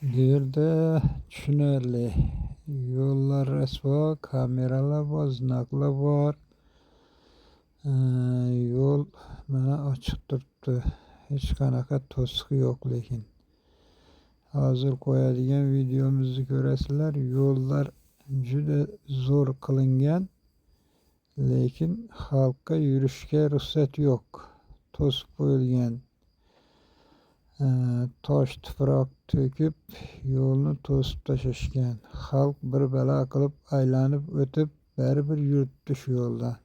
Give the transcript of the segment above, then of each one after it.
Bu yerda tushunarli. Yo'llar rasvo, kameralar bor, знак lar bor. Yo'l mana ochiq turibdi. Hech qanaqa to'siq yo'q lekin. Hozir qo'yadigan videomizni ko'rasizlar, yo'llar juda zo'r qilingan, lekin xalqqa yurishga ruxsat yo'q. To'sib qo'yilgan. Tosh tuproq to'kib yo'lni to'sib tashlashgan. Xalq bir balo qilib aylanib o'tib baribir yuribdi shu yo'ldan.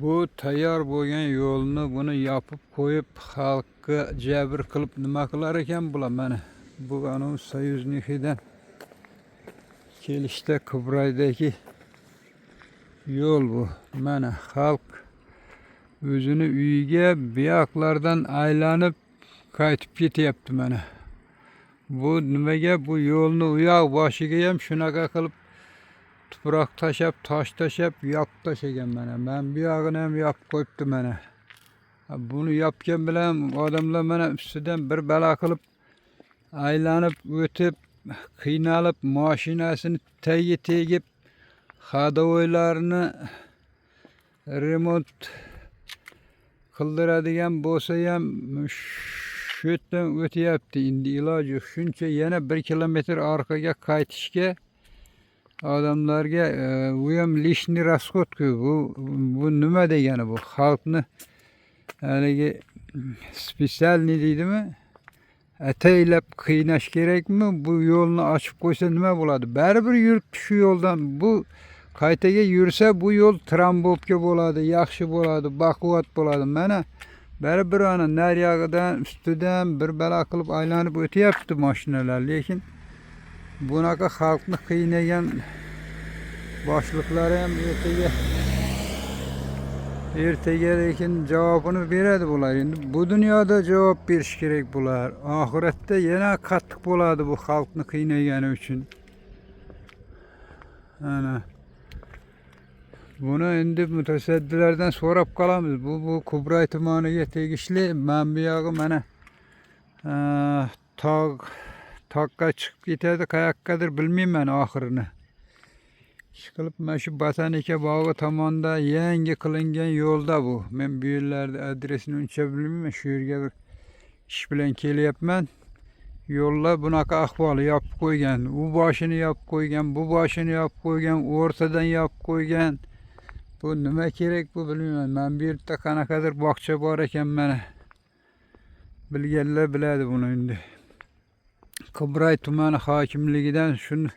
Bu tayyor bo'lgan yo'lni buni yopib qo'yib xalqqa jabr qilib nima qilar ekan bular mana. Bu anavi Союзниkidan kelishda Qibraydagi yo'l bu. Mana xalq o'zini uyiga buyoqlardan aylanib qaytib ketyapti mana. Bu nimaga bu yo'lni u yoq boshiga ham shunaqa qilib tuproq tashlab, tosh tashlab yopib tashlagan mana. Mana bu yog'ini ham yopib qo'yibdi mana. Buni yopgan bilan odamlar mana ustidan bir balo qilib aylanib o'tib, qiynalib mashinasini tagiga tegib, ходовой larni remont qildiradigan bo'lsa ham shu yerdan o'tyapti. Endi iloji yo'q. Shuncha yana 1 kilometr orqaga qaytishga odamlarga u ham лишний расход ku. Bu nima degani bu? Xalqni haligi специальный deydimi? Ataylab qiynash kerakmi? Bu yo'lni ochib qo'ysa nima bo'ladi? Baribir yuribdi shu yo'ldan. Bu qaytaga yursa bu yo'l трамбовка bo'ladi, yaxshi bo'ladi, baquvvat bo'ladi. Mana baribir ana naryog'idan, ustidan bir balo qilib aylanib o'tyapti mashinalar. Lekin bunaqa xalqni qiynagan boshliqlari ham ertaga lekin javobini beradi bular. Endi bu dunyoda javob berish kerak bular. Oxiratda yana qattiq bo'ladi bu xalqni qiynagani uchun. Ana. Buni endi mutasaddilardan so'rab qolamiz. Bu Qibray tumaniga tegishli. Mana bu yog'i mana tog' toqqa chiqib ketadi, qayoqqadir bilmayman oxirini. Ishqilib mana shu botanika bog'i tomonda yangi qilingan yo'lda bu. Men bu yerlarda adresini uncha bilmayman. Shu yerga bir ish bilan kelyapman. Yo'llar bunaqa ahvol yopib qo'ygan. U boshini yopib qo'ygan, bu boshini yopib qo'ygan, o'rtadan yopib qo'ygan. Bu nima kerak bu bilmayman. Mana bu yerda qanaqadir bog'cha bor ekan mana. Bilganlar biladi buni endi. Qibray tumani hokimligidan shuni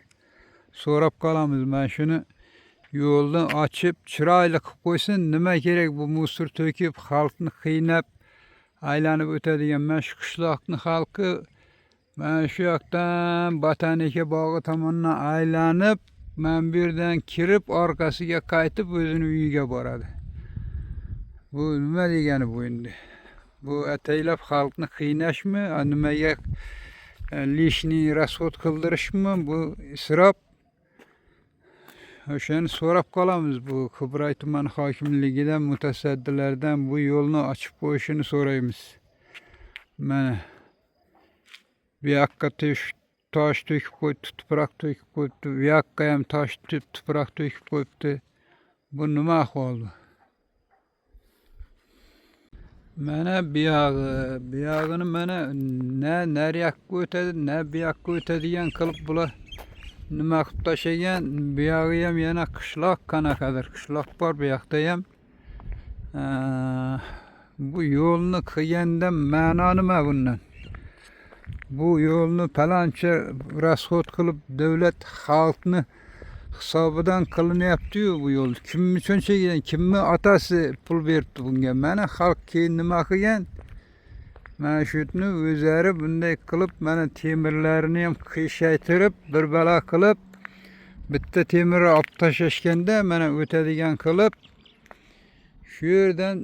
so'rab qolamiz. Mana shuni yo'lni ochib chiroyli qilib qo'ysin. Nima kerak bu мусор to'kib xalqni qiynab aylanib o'tadigan mana shu qishloqni xalqi mana shu yoqdan botanika bog'i tomondan aylanib mana bu yerdan kirib orqasiga qaytib o'zini uyiga boradi. Bu nima degani bu endi? Bu ataylab xalqni qiynashmi? Nimaga лишний расход qildirishmi? Bu isrof. O'shani so'rab qolamiz bu Qibray tuman hokimligidan, mutasaddilardan bu yo'lni ochib qo'yishini so'raymiz. Mana bu yoqqa tosh to'kib qo'yibdi, tuproq to'kib qo'yibdi. Bu yoqqa ham tosh tuproq to'kib qo'yibdi. Bu nima ahvol bu? Mana buyog'i, buyog'ini mana na nariyoqqa o'tadi, na bu yoqqa o'tadigan qilib bular nima qilib tashlagan. Buyog'i ham yana qishloq, qanaqadir qishloq bor bu yoqda ham. Bu yo'lni qilganda ma'no nima bundan? Bu yo'lni paloncha расход qilib davlat xalqni hisobidan qilinyapti-yu bu yo'l. Kimni cho'nchagidan, kimni otasi pul beribdi bunga? Mana xalq keyin nima qilgan? Mana shuni o'zlari bunday qilib, mana temirlarini ham qiyshaytirib, bir balo qilib, bitta temirni olib tashlashganda mana o'tadigan qilib shu yerdan.